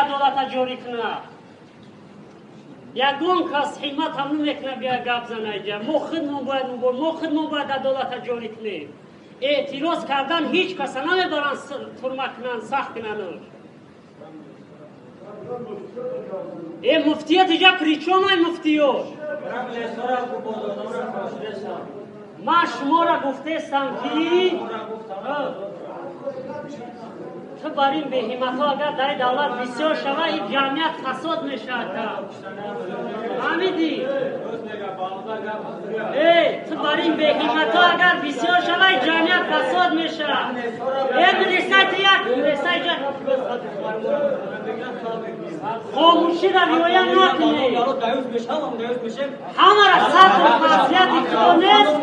адолата ҷорӣ кунад. Ягон кас ҳиммат ҳам намекунад бия гап зана иҷа. Мо худмон бояд мо худмон бояд адолата ҷорӣ кунем. Эътироз кардан ҳеҷ каса намебаранд турма кунанд, сахт кунанд. Э муфтият иҷа причём ай муфтиё? Ман шуморо гуфтаестам ки ту бар ин беҳимматҳо агар дар давлат бисёр шава, ин ҷамъият фасод мешавад. Фаҳмидӣ? Э, ту бар ин беҳимматҳо агар бисёр шава, ин ҷамъият фасод мешавад. Э, милисай ту як, милисай ҷа хомӯширо риоя накунед. Ҳамаро сатр маъсияти худо нест.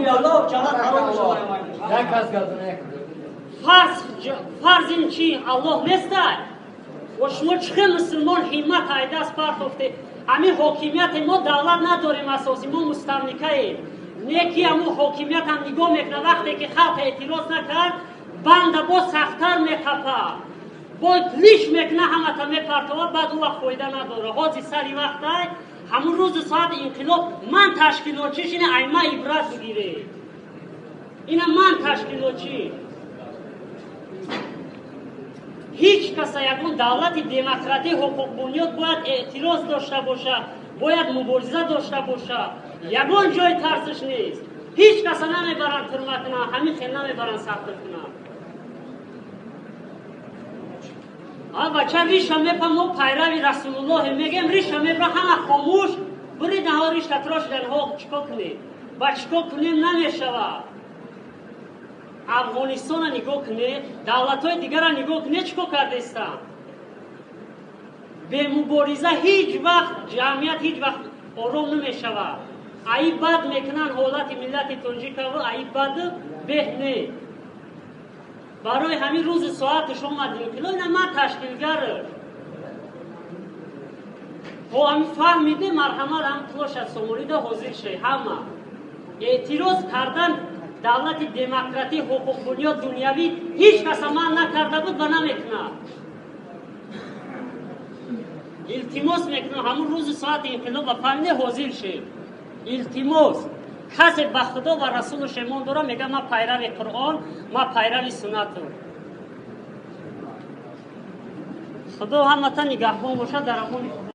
Фарз ин чи Аллоҳ нестай? Ва шумо чӣ хел мусулмон ҳиммат айдаст партофте? Ҳамин ҳокимияте мо давлат надорем, асоси мо мустамликаем. Не ки ҳамун ҳокимият ҳам нигоҳ мекунад, вақте ки халқ эътироз накард, банда боз сахттар меқапад, бо лиш мекунад, ҳамата мепартова, баъд ӯ вақт фоида надорад. Ҳозир сари вақтай, ҳамун рӯзу соати инқилоб ман ташкилотчиш, ина айма ибрат бигиред. Ина ман ташкилотчӣ. Ҳеҷ каса ягон давлати демократӣ ҳуқуқбунёд бояд эътироз дошта бошад, бояд мубориза дошта бошад. Ягон ҷои тарсиш нест. Ҳеҷ каса намебаранд турма кунанд, ҳамин хел намебаранд сахтр кунанд. А бача риша мепа, мо пайрави Расулуллоҳе мегем, риша мебра, ҳама хомӯш, буридаҳо риша трошиданҳо, чикор кунем? Ба чикор кунем намешавад. Афғонистона нигоҳ кунед, давлатҳои дигарро нигоҳ кунед, чикор кардаистанд? Бемубориза ҳеҷ вақт ҷамъият ҳеҷ вақт ором намешавад. Аи бад мекунанд ҳолати миллати тоҷикаво, аи бад беҳ не. Барои ҳамин рӯзи соаташ омад инқилоб, ина ман ташкилгар. Ҳо ҳамин фаҳмиде, марҳамат, ҳам плошад сомонида ҳозир шед ҳама. Эътироз кардан давлати демократӣ ҳуқуқбунёд дунявӣ ҳеҷ каса ман накарда буд ва намекунад. Илтимос мекунам, ҳамун рӯзи соати инқилоб ба фаҳмиде ҳозир шед. Илтимос. Касе ба Худо ва Расулаш имон дорад, мегӯяд ман пайрави Қуръон, ман пайрави суннатам. Худо ҳамата нигаҳбон бошад дар амони Худо.